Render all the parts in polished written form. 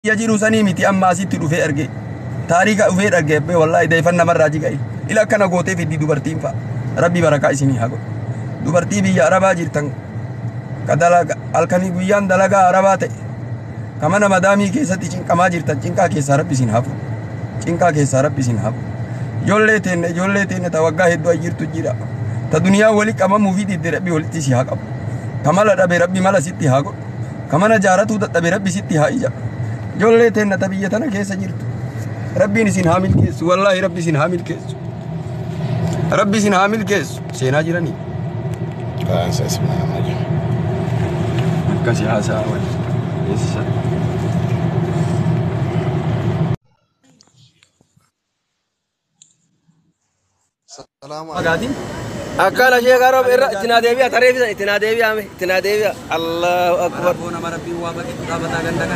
Biyya jiru sanii miti amma asitti dhufee arge. Taariika dhufee arge wallaahi deefan namarraa jiga'i. Ila akkana gootee fiddi dubartiin fa'a. Rabbi barakaa isinii haa godhu. Dubartii biyya Arabaa jirtan ka dalaga halkanii guyyaan dalagaa Arabaa ta'e ka mana madaamii keessatti cinqamaa jirtan cinqaa keessaa rabbi isin haa fuudhu. Cinqaa keessaa rabbi isin haa fuudhu. Ijoollee teenne ijoollee teenne ta waggaa hedduu as jirtu jira. Ta duniyaa wali qabamuu fi didde rabbi walitti si haa qabu. Ka mala dhabe rabbi mala sitti haa godhu. Ka mana jaaratuu dadhabe rabbi sitti haa ija. Ijoollee teenna ta biyya tana keessa jirtu. Rabbiin isin haa milkeessu. Wallaahi rabbi isin haa milkeessu. Rabbi isin haa milkeessu. Seenaa jiranii. Akkasi haasaa wal. Eessa? Magaatiin? Akkana sheekaa roob irra itti naa deebi'a taree fisan itti naa deebi'a ame itti naa deebi'a Allahu akbar. Rabboo nama rabbiin waa baqetu dhaabataa ganda kana.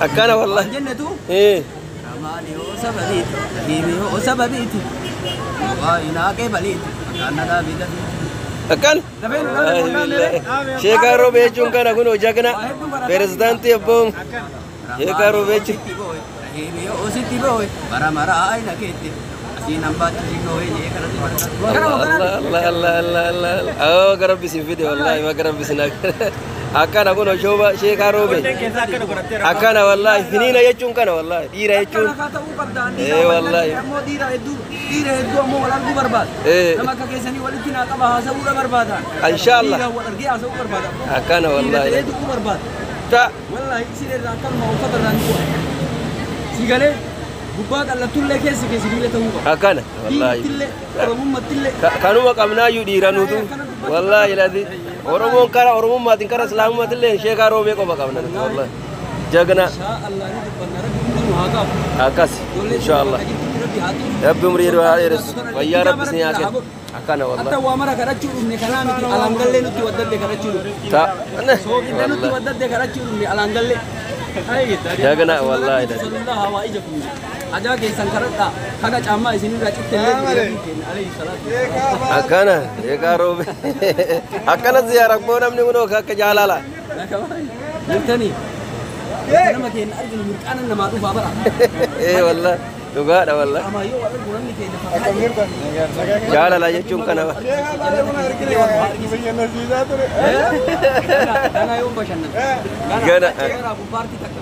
Akkana wallahi. Jennetu Eh. Ramaani hoo sababiiti, Rahiimi hoo sababiiti, waa inaaqee baliiti, akkaan dhaabii dafiiti. Akkana. Sheekaa roob jechuun kana kun jagna pirezidaantii abboon sheekaa roob jechuun. Rahiimi hoo sitti boo'e, bara maraa aina keetti, asiin hambaatti si goo'e jee kanatti barata. Allah Allah Allah Allah Allah. Oh garabbi sin fide wallahi ma garabbi sin akkana kun shooba sheekaa roobe. Akkana wallahi finiina jechuun kana wallahi dhiira jechuun. Akkana ta'uu qabda. Eh wallahi. Ammoo dhiira hedduu dhiira hedduu ammoo wal arguu barbaada. Eh. Nama akka keessanii walitti naa qaba haasa'uudha barbaada. Inshallah. Dhiira wal argee haasa'uu barbaada. Akkana Dhiira wallahi. ta'ee tuquu barbaada. Ta Wallahi siree irraa akkanuma uffata irraa ni bu'a. Si galee gubbaa qal'attullee keessa keessa sibiila ta'uu qaba. Akkana wallahi. Diinittillee oromummattillee. Kanuma qabnaayyuu dhiira nutu wallahi lazi Oromoon kara Oromummaatiin kara Islaamummaatillee sheekaa roobee qofa qabna nuti wallahi. Jagna Inshaa Allah ni dubbanna rabbi hundi nu haa qabu. akkas Ijoollee inshallah. bakka jirtutti rabbi haa xiisu. Rabbi umrii nu haa dheeressu. Wayyaa rabbi isin haa kennu. Akkana Hatta wallahi. waa mara kadhachuu dhufne kanaa miti alangallee nutti waddadde kadhachuu dhufne. Ta Soogidda nutti wallahi. waddadde kadhachuu dhufne alangallee. Jagna wallahi lazi. Sallallahu hawaaija kun. Ajaa keessan kadhadhaa haga caammaa isinirraa cittellee rabbiin kenna alayhi salaatu. Akkana sheekaa roobee. Akkana ziyaara koo namni kun akka jaalala. Jirtanii. Nama keenya arginu mirqaana namaa dhufaa bara. Eh wallahi dhugaadha wallahi. Amaayyoo wal argu namni keenya fakkaata. Jaalala jechuun kana. Gana yoon bashannan. Gana. Gara kun paartii takka.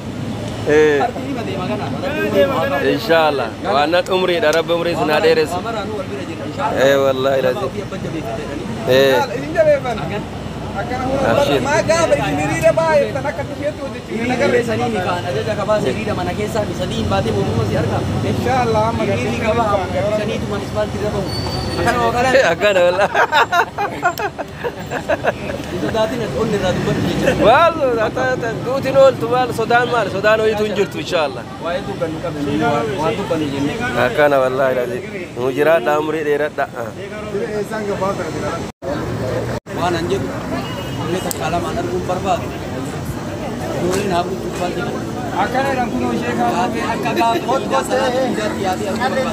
Eh Paartii nima deema gana. inshallah. Waan umriidha rabbi umrii isin haa dheeressu. Waa maraanuu wal bira jirra inshallah. Eh wallahi lazi. Ofii abbaa jabeeffatanii. Eh abshir. Hiriira sanii ni kaan ajaja kabaa hiriira mana keessaa mi sadii hin baatee mootummaa si argaa. Hiriirri kabaa saniituma ispaaltii irra bahu. Akkana waa kanaan Akkana wallahi. hin sodaatin ati onni irraa dubbadhu jechuudha. Maal duutiin ooltu maal sodaan maal sodaan ho'iitu hin jirtu inshallah. Waa'ee dubbannu qabne waan dubbannu jennee. Akkana wallahi lazi. Nu jiraadha umrii dheeradha. Waan an jedhu ijoollee takka lamaan arguun barbaadu. Ijoolleen haa bultu ispaaltii kana. Akkana jedhan kunoo sheekaa Yaatee akka gaafa idaa salaata idaatti yaatee arguu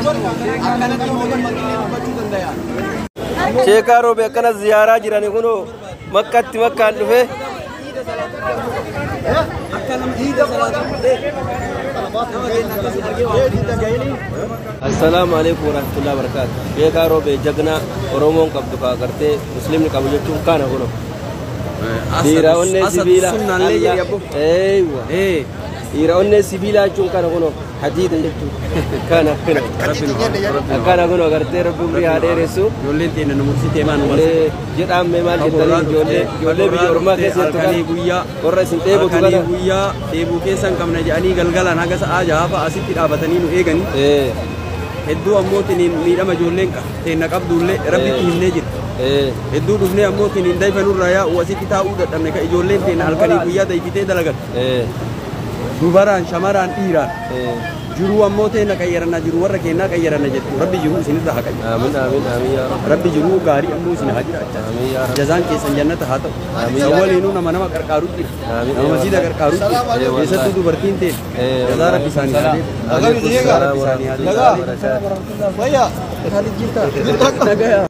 barbaadu. Akkanatti mootummaan illee dubbachuu danda'a. Sheekaa roobe akkana ziyaaraa jirani kunoo makkatti makkaan dhufe. Akka nama iida salaata nama keenya akkasii argee waan Assalaamu alaikum warahmatullahi wabarakatuh. Sheekaa roobe jagna Oromoon qabdu kaa gartee muslimni qabu jechuun kana kunoo. Dhiira onnee sibiila. Sunnaallee jedhi abbo. Eeywa. Ee. Dhiira onnee sibiilaa jechuun kana kunoo hadiida jechuun kana kunoo. Rabbi nu haa. Akkana kunoo gartee rabbi umrii haa dheeressu. Ijoolleen teenya nu mursitee maa nu marsite. Ijoollee jedhaan mee maal jettanii ijoollee ijoollee biyya ormaa keessa jirtu halkanii kana guyyaa warra isin dheebotu halkanii kana. guyyaa dheebuu keessa hin qabne jedhanii galgalaan haga sa'aa jaha fa'a asitti dhaabatanii nu eeganii Ee hedduu ammoo tiniin miidhama ijoolleen teenna qabdullee rabbitti himnee jira. ee Hedduu dhufnee ammoo tiniin dayfa nurraa yaa'u asitti taa'uu dadhabne ka ijoolleen teenna halkanii guyyaa dayfitee dalagan ee dubaraan shamaraan dhiiraan ee jiruu ammoo teenna qayyaranna jiru warra keennaa qayyaranna jettu rabbi jiruu isinirra haa qayyaru. Aamin aamin aamin yaa rabbi. Rabbi jiruu gaarii ammoo isin haa jiraachaa. Aamin yaa rabbi. Jazaan keessan jannata haa ta'u. Amiin. San waliinuu nama nama qarqaaru jira. Amiin. Nama masjiida qarqaaru jira. Wallahi. Keessattuu dubartiin ta'e. Eh, Jazaa rabbi isaanii haa deebisu. Alaikum Jazaa salaam rabbi isaanii haa warahmatullahi deebisu. wabarakatuh. Nagaya.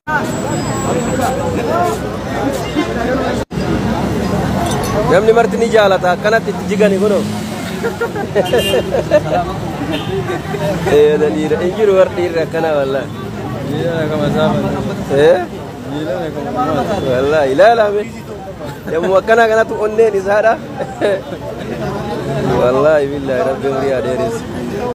Namni marti ni jaalata akkanatti itti jigani kunoo. Ee dhiira hin jiru warri dhiirri akkana wallaahi. Eh? Wallaahi ilaalaa mee. Yommuu akkana kanatu onneen isaadha. Wallaahi billaahi, rabbi umrii haa dheeressu.